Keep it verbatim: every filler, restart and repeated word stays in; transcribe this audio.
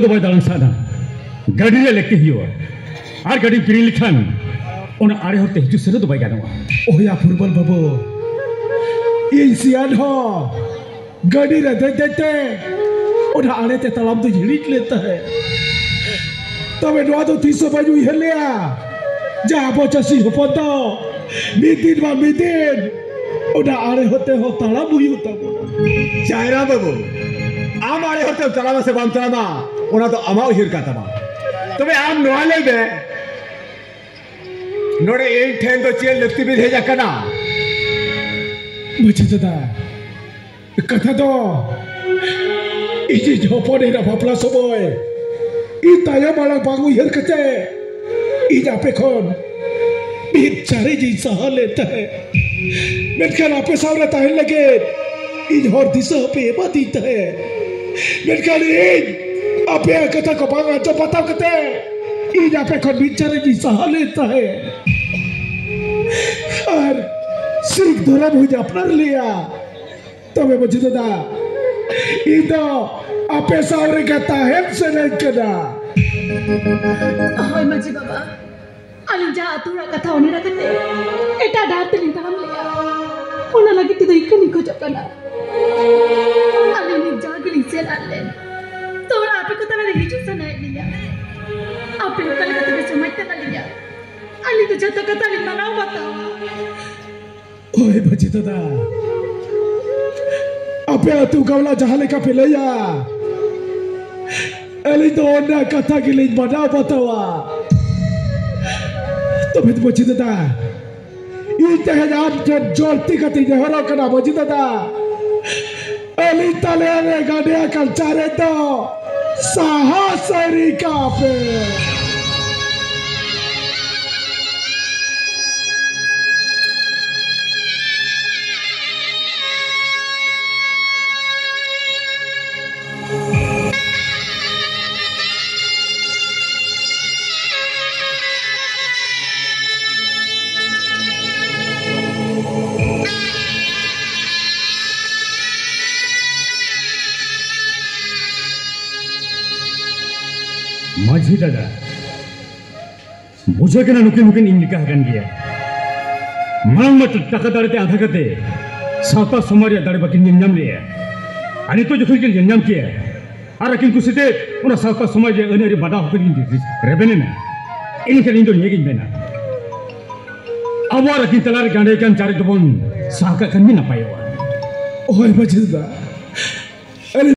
ᱫᱚ ᱵᱟᱭ ᱫᱟᱬᱟᱱ ᱥᱟᱱᱟ᱾ ᱜᱟᱹᱰᱤ ᱨᱮ ᱞᱟᱹᱠᱛᱤ ᱦᱩᱭᱩᱜᱼᱟ᱾ ᱟᱨ ᱜᱟᱹᱰᱤ ᱠᱤᱨᱤᱧ ᱞᱮᱠᱷᱟᱱ ᱚᱱᱟ ᱟᱲᱮ ᱦᱚᱨᱛᱮ ᱦᱤᱡᱩᱜ ᱥᱮᱱᱚᱜ ᱫᱚ ᱵᱟᱭ ᱜᱟᱱᱚᱜᱼᱟ᱾ ᱳᱭᱟ ᱯᱷᱩᱨᱵᱟᱞ ᱵᱟᱹᱵᱩ, ᱤᱧ ᱥᱤᱭᱟᱱ ᱦᱚᱸ ᱜᱟᱹᱰᱤ ᱨᱮ ᱫᱮᱡ ᱫᱮᱡ ᱛᱮ ᱚᱱᱟ ᱟᱲᱮ ᱛᱮ ᱛᱟᱲᱟᱢ ᱫᱩᱧ ᱦᱤᱲᱤᱧ ᱞᱮᱫ ᱛᱟᱦᱮᱸᱫ᱾ ᱛᱚᱵᱮ ᱱᱚᱣᱟ ᱫᱚ ᱛᱤᱥ ᱦᱚᱸ ᱵᱟᱹᱧ ᱩᱭᱦᱟᱹᱨ ᱞᱮᱜᱼᱟ ᱡᱮ ᱟᱵᱚ ᱪᱟᱹᱥᱤ ᱦᱚᱯᱚᱱ ᱫᱚ ᱢᱤᱫ ᱫᱤᱱ ᱵᱟᱝ ᱢᱤᱫ ᱫᱤᱱ ᱚᱱᱟ ᱟᱲᱮ ᱦᱚᱨᱛᱮ ᱦᱚᱸ ᱛᱟᱲᱟᱢ ᱦᱩᱭᱩᱜ ᱛᱟᱵᱚᱱᱟ᱾ ᱡᱟᱭᱨᱟᱢ ᱵᱟᱹᱵᱩ, ᱟᱢ ᱟᱲᱮ ᱦᱚᱨᱛᱮᱢ ᱛᱟᱲᱟᱢᱟ ᱥᱮ ᱵᱟᱢ ᱛᱟᱲᱟᱢᱟ, ᱚᱱᱟ ᱫᱚ ᱟᱢᱟᱜ ᱩᱭᱦᱟᱹᱨ ᱠᱟᱱ ᱛᱟᱢᱟ᱾ ᱛᱚᱵᱮ ᱟᱢ ᱱᱚᱣᱟ ᱞᱟᱹᱭ ᱢᱮ, ᱱᱚᱰᱮ ᱤᱧ ᱴᱷᱮᱱ ᱫᱚ ᱪᱮᱫ ᱞᱟᱹᱠᱛᱤ ᱵᱤᱱ ᱦᱮᱡ ᱟᱠᱟᱱᱟ? ᱢᱟᱹᱡᱷᱤ ᱫᱟᱫᱟ, ᱠᱟᱛᱷᱟ ᱫᱚ ᱤᱧᱤᱡ ᱦᱚᱯᱚᱱ ᱮᱨᱟ ᱵᱟᱯᱞᱟ ᱥᱚᱢᱚᱭ ᱤᱧ ᱛᱟᱭᱚᱢ ᱢᱟᱲᱟᱝ ᱵᱟᱝ ᱩᱭᱦᱟᱹᱨ ᱠᱟᱛᱮ ᱤᱧ ᱟᱯᱮ ᱠᱷᱚᱱ ᱢᱤᱫ ᱪᱟᱨᱮᱡ ᱤᱧ ᱥᱟᱦᱟ ᱞᱮᱱ ᱛᱟᱦᱮᱸᱫ᱾ ᱢᱮᱱᱠᱷᱟᱱ ᱟᱯᱮ ᱥᱟᱶ ᱨᱮ ᱛᱟᱦᱮᱱ ᱞᱟᱹᱜᱤᱫ ᱤᱧ ᱦᱚᱨ ᱫᱤᱥᱟᱹ ᱦᱚᱸᱯᱮ ᱮᱢᱟᱫᱤᱧ ᱛᱟᱦᱮᱸᱫ᱾ ᱢᱮᱱᱠᱷᱟᱱ ᱤᱧ ᱟᱯᱮᱭᱟᱜ ᱠᱟᱛᱷᱟ ᱠᱚ ᱵᱟᱝ ᱟᱸᱡᱚᱢ ᱵᱟᱛᱟᱣ ᱠᱟᱛᱮ ᱤᱧ ᱟᱯᱮ ᱠᱷᱚᱱ ᱢᱤᱫ ᱪᱟᱨᱮᱡ ᱤᱧ ᱥᱟᱦᱟ ᱞᱮᱱ ᱛᱟᱦᱮᱸᱫ᱾ ᱟᱨ ᱥᱤᱠᱷ ᱫᱷᱚᱨᱚᱢ ᱦᱚᱸᱧ ᱟᱯᱱᱟᱨ ᱞᱮᱭᱟ᱾ ᱛᱚᱵᱮ ᱢᱟᱹᱡᱷᱤ ᱫᱟᱫᱟ, ᱤᱧ ᱫᱚ ᱟᱯᱮ ᱥᱟᱶ ᱨᱮᱜᱮ ᱛᱟᱦᱮᱱ ᱥᱟᱱᱟᱧ ᱠᱟᱱᱟ᱾ ᱦᱳᱭ ᱢᱟᱹᱡᱷᱤ ᱵᱟᱵᱟ, ᱟᱹᱞᱤᱧ ᱡᱟᱦᱟᱸ ᱟᱹᱛᱩ ᱦᱚᱲᱟᱜ ᱠᱟᱛᱷᱟ ᱚᱱᱮ ᱠᱟᱛᱮ ᱮᱴᱟᱜ ᱰᱟᱦᱟᱨ ᱛᱮᱞᱤᱧ ᱛᱟᱲᱟᱢ ᱞᱮᱜᱼᱟ, ᱚᱱᱟ ᱞᱟᱹᱜᱤᱫ ᱛᱮᱫᱚ ᱤᱠᱟᱹ ᱞᱤᱧ ᱠᱷᱚᱡᱚᱜ ᱠᱟᱱᱟ᱾ ᱟᱹᱞᱤᱧ ᱞᱤᱧ ᱡᱟᱦᱟᱸ ᱜᱮᱞᱤᱧ ᱥᱮᱱ ᱟᱫ ᱞᱮᱱ, ᱛᱚ ᱚᱱᱟ ᱟᱯᱮ ᱠᱚ ᱛᱟᱞᱟᱨᱮ ᱦᱤᱡᱩᱜ ᱥᱟᱱᱟᱭᱮᱫ ᱞᱤᱧᱟ᱾ ᱟᱯᱮ ᱚᱠᱟ ᱞᱮᱠᱟ ᱛᱮᱯᱮ ᱥᱚᱢᱟᱡᱽ ᱛᱟᱞᱟ ᱞᱤᱧᱟ, ᱟᱹᱞᱤᱧ ᱫᱚ ᱡᱷᱚᱛᱚ ᱠᱟᱛᱷᱟ ᱞᱤᱧ ᱢᱟᱱᱟᱣ ᱵᱟᱛᱟᱣᱟ᱾ ᱦᱳᱭ ᱢᱟᱹᱡᱷᱤ ᱫᱟᱫᱟ, ᱟᱯᱮ ᱟᱹᱛᱩ ᱜᱟᱶᱞᱟ ᱡᱟᱦᱟᱸ ᱞᱮᱠᱟ ᱯᱮ ᱞᱟᱹᱭᱟ, ᱟᱹᱞᱤᱧ ᱫᱚ ᱚᱱᱟ ᱠᱟᱛᱷᱟ ᱜᱮᱞᱤᱧ ᱢᱟᱱᱟᱣ ᱵᱟᱛᱟᱣᱟ᱾ ᱛᱚᱵᱮ ᱢᱟᱹᱡᱷᱤ ᱫᱟᱫᱟ, ᱤᱧ ᱛᱮᱦᱮᱧ ᱟᱢ ᱴᱷᱮᱱ ᱡᱚᱨᱛᱤ ᱠᱟᱛᱮ ᱱᱮᱦᱚᱨᱚᱜ ᱠᱟᱱᱟ ᱢᱟᱹᱡᱷᱤ ᱫᱟᱫᱟ, ᱟᱹᱞᱤᱧ ᱛᱟᱞᱮ ᱨᱮ ᱜᱟᱰᱮ ᱟᱠᱟᱱ ᱪᱟᱨᱮᱡ ᱫᱚ ᱥᱟᱦᱟ ᱥᱟᱹᱨᱤ ᱠᱟᱜ ᱯᱮ᱾ ᱢᱟᱹᱡᱷᱤ ᱫᱟᱫᱟ, ᱵᱩᱡᱷᱟᱹᱜ ᱠᱟᱱᱟ ᱱᱩᱠᱤᱱ ᱦᱚᱸᱠᱤᱱ ᱤᱧ ᱞᱮᱠᱟ ᱟᱠᱟᱱ ᱜᱮᱭᱟ᱾ ᱢᱟᱲᱟᱝ ᱢᱟ ᱴᱟᱠᱟ ᱫᱟᱲᱮ ᱛᱮ ᱟᱸᱫᱷᱟ ᱠᱟᱛᱮ ᱥᱟᱶᱛᱟ ᱥᱚᱢᱟᱡᱽ ᱨᱮᱭᱟᱜ ᱫᱟᱲᱮ ᱵᱟᱹᱠᱤᱱ ᱧᱮᱞ ᱧᱟᱢ ᱞᱮᱫᱼᱟ, ᱟᱨ ᱱᱤᱛᱚᱜ ᱡᱚᱠᱷᱚᱱ ᱠᱤᱱ ᱧᱮᱞ ᱧᱟᱢ ᱠᱮᱫᱼᱟ ᱟᱨ ᱟᱹᱠᱤᱱ ᱠᱩᱥᱤᱛᱮ ᱚᱱᱟ ᱥᱟᱶᱛᱟ ᱥᱚᱢᱟᱡᱽ ᱨᱮᱭᱟᱜ ᱟᱹᱱ ᱟᱹᱨᱤ ᱵᱟᱰᱟᱣ ᱦᱚᱸᱠᱤᱱ ᱨᱮᱵᱮᱱ ᱮᱱᱟ, ᱮᱱᱠᱷᱟᱱ ᱤᱧ ᱫᱚ ᱱᱤᱭᱟᱹ ᱜᱤᱧ ᱢᱮᱱᱟ, ᱟᱵᱚ ᱟᱨ ᱟᱹᱠᱤᱱ ᱛᱟᱞᱟᱨᱮ ᱜᱟᱸᱰᱮ ᱠᱟᱱ ᱪᱟᱨᱮᱡ ᱫᱚᱵᱚᱱ ᱥᱟᱦᱟ ᱠᱟᱜ ᱠᱷᱟᱱ ᱜᱮ ᱱᱟᱯᱟᱭᱚᱜᱼᱟ᱾ ᱦᱳᱭ ᱢᱟᱹᱡᱷᱤ ᱫᱟᱫᱟ, ᱟᱹᱞᱤᱧ